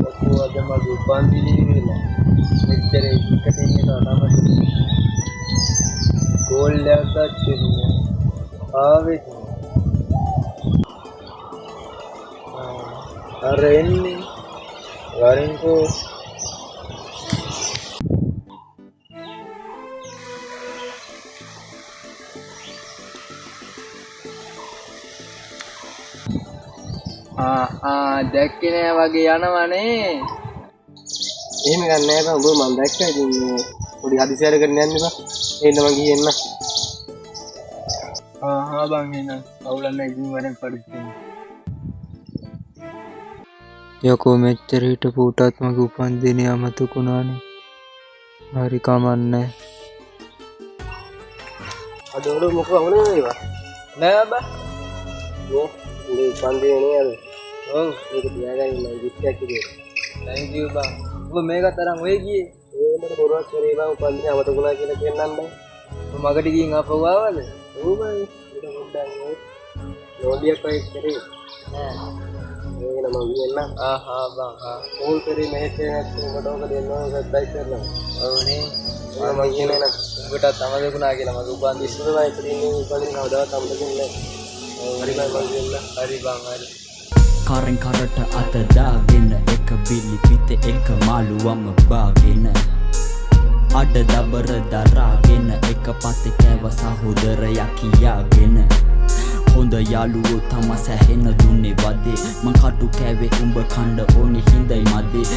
ඔක්කො අද මගේ උපන්දිනේ වෙලා. මෙච්චර එකට ඉන්න එක අමතක. කෝල් එකක් ගත්තේ නෑ. ආවෙත් නෑ. අර එන්නේ වරින්කෝ. ආ ආ, දැක්කේ නෑ වගේ යනවනේ. එහෙම ගන්න නෑ බං. උඹ මං දැක්කා. ඉතින් මේ පොඩි හදිසියට කරන්න යන්න එපා. එහෙනම් මං ගිහින් එන්න. ආ හා බං, එහෙනම් අවුලක් නෑ. ඉතින් වරෙන් පරිස්සම්. යකෝ, මෙච්චර හිටපු උටත් මගේ උපන්දිනේ අමතක වුණානේ. හරි, කමන්නේ. අද ඔළුව මොකෝ අවුල වේවා? නෑ බං. නේ උඹේ උපන්දිනේ නේ අද? ඔව්. මේක තියාගන්න මං ගිෆ්ට් එකක් විදියට. Thank you බං. උඹ මේකත් අරන් ඔය ගියේ? ඒ උඹට බොරුවක් කරේ බං, උපන්දිනේ අමතක වුණා කියලා කියන්නම් බං. උඹ මගට ගිහින් ආපහු ආවද? ඔව් බං, ඒක පොඩ්ඩක් නේ ලෝඩියක් වගේ කරේ. නෑ. ඒක නම මං ගිහින් එන්න. ආ හා බං, ආ. කෝල් කරේ මෙහෙට නැත්නම් උඹට ඕක දෙන්න ඕන සර්ප්‍රයිස් කරනවා. ඔව් නේ. ඒක මං ගිහින් එන්න. උඹටත් අමතක වුණා කියලා මගේ උපන්දිනේ. ඉස්සර බං ඉතින් උපන්දිනේ කවදාවත් අමතක වෙන්නේ නෑ. හරි බං, මං ගිහින් එන්න. හරි බං, හරි. කරෙන් කරට අත දාගෙන, එක බිලි පිත එක මාළුවම බාගෙන, අඩ දබර දරාගෙන, එක පතේ කෑව සහෝදරයා කියාගෙන, හොඳ යාළුවෝ තම සැහෙන දුන්නේ වදේ. මං කටු කෑවේ උඹ කණ්ඩ ඕනි හින්දයි මදේ.